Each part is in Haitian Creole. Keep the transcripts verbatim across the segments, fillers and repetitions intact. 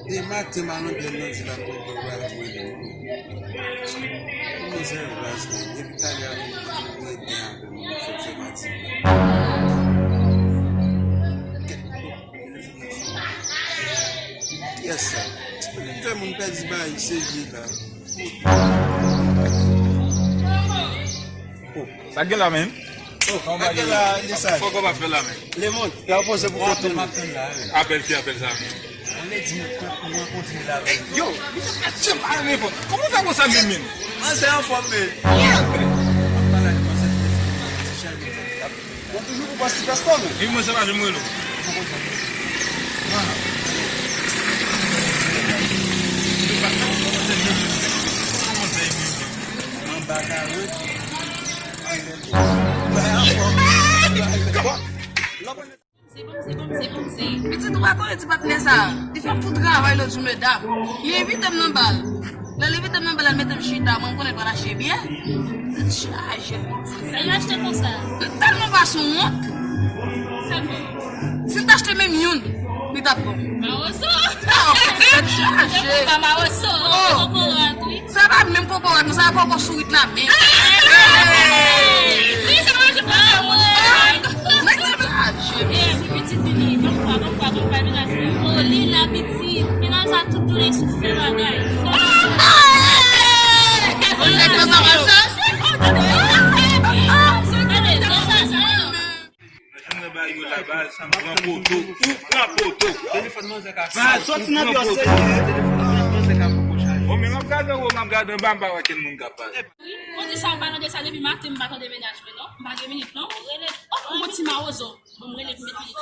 Demen maten, malandren nan di l ap rele w, al rele w. Kòman se yon raz, man? Depi talè a, m gen avè w, m fè m fè fatige. Yes, sir. Fè moun pèdi bay, se vye la. Oh, sa gen la menm? Oh, sa gen la, Lisa. Fòk w pa fè la menm. Lemond, la w poze pou kont ou. Apèl ki apèl sa menm? Mwen di nou kont nou rankontre la menm. Yo, misye pa janm pa renmen fò. Kòman w fè konsa menm menm? Mwen se anfòm menm. Mwen toujou pou pase pastè men. Epi mwen se pa jwenn mwen lo. Anba karant. Se bon, se bon, se bon, se. Pitit ou pa konnen ti patnè sa. Li fè m fout travay lòt jou, medam. Li envite m nan bal. Lè l envite m nan bal la, l mete m chita, mwen m konnen l pral achte byè. Tèt chaje, pitit. Sa l achte konsa? M tèlman pa sou wont. Sa l fè? Si l t achte menm youn, li t ap bon. Mawozo. Ah, pitit, tèt chaje. Yo konn pa mawozo. Oh. Kokorat, wi. Sa pa menm kokorat, non, sa koko sourit la menm. Wi, sa manje pa mwen. Nèg la chaje. Eh, pou pitit vini, banm kwa, banm kwa, banm kwa, menaj mwen. Oh, li la pitit. Menaj sa tout jounen sou fè bagay. Nèg la sa mal chaje. Tande, tande, tande, sa, sa. Jan mwen ba yo la, baz, ou pran poto, ou pran poto. Baz, soti nan pye w serye. Bon, men m ap gade anwo, m ap gade anba, m pa wè kenn moun k ap pale. Kote sa, w pa tande sa depi maten, m pa tande menaj mwen, non. M pa gen minit, non. Oh, yon ti mawozo. Bon, m rele pou met minit.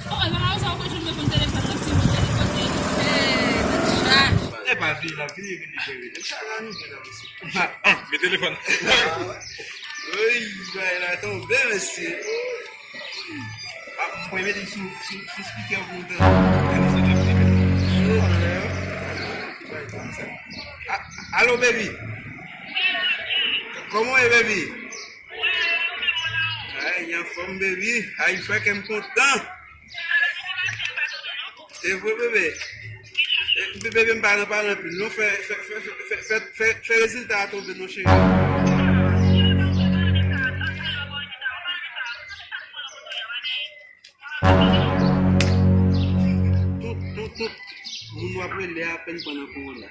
Oh, e pa mawozo, ou konn jwenn mwen pou m telefòn, nan ti moun, telefòn, telefòn. Eh, tèt chaje. E pa vini, la, vini, vini, vini. Chak la nou vini, la, mesye. Ah, ah, men telefòn. Wi, bay la tonbe, mesye. Ah, mwen mete sou, sou, sou speaker pou mwen tande. Tande sa k ap di, men. Cho, anlè. Ah, alo, baby. Kòman w ye, baby? Ay, anfòm, baby. Ay, fè kè m kontan. Se vre, bebe. Eh, bebe, m pa nan pale anpil, non. Fè, fè, fè rezilta a tonbe, non, cheri. Tout, tout, tout moun w ap rele a apèn pran nan kowona.